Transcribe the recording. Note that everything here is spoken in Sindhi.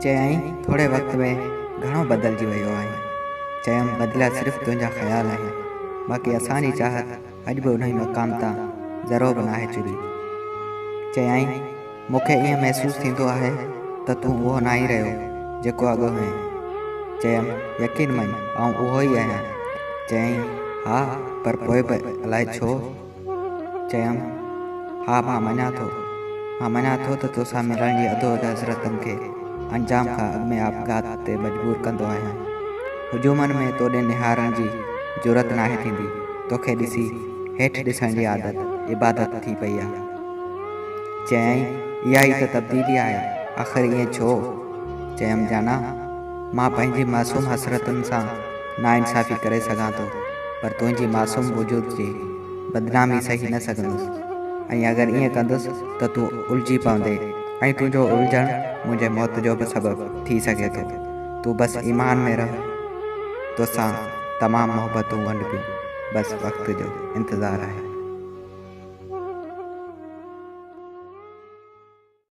چيائين، ٿوري وقت ۾ گهڻو بدلجي ويو آهين. چيم، بدليا صرف تنهنجا خيال آهن، باقي اسان جي چاهت اڄ به انهي مقام تان ذرو به ناهي چري. چيائين، مون کي ائين محسوس ٿيندو آهي ته تون اهو ناهين رهيو جيڪو اڳ هئين. چيم، يقين مڃ آئون اهو ئي آهيان. چيائين، ها پر پوء به الائي ڇو؟ چيم، ها مان مڃان ٿو. مان مڃان ٿو ته توسان ملڻ جي اڌو اڌ حسرتن کي انجام کان اڳ ۾ آپگهات تي مجبور ڪندو آهيان. هجومن ۾ توڏي نهارڻ جي جرئت ناهي ٿيندي. توکي ڏسي هيٺ ڏسڻ جي عادت عبادت ٿي پئي آ. چيائين، اها ئي ته تبديلي آهي، آخر ائين ڇو؟ چيم، جانا! مان پنهنجي معصوم حسرتن سان ناانصافي ڪري سگهان ٿو، پر تنهنجي معصوم وجود جي بدنامي سهي نه سگهندس ۽ اگر ائين ڪندس ته تون الجهي پوندين ۽ تنهنجو الجهڻ منهنجي موت جو به سبب ٿي سگهي ٿو. تون بس ايمان ۾ رهه، توسان تمام محبتون ڳنڍبيون، بس وقت جو انتظار آهي.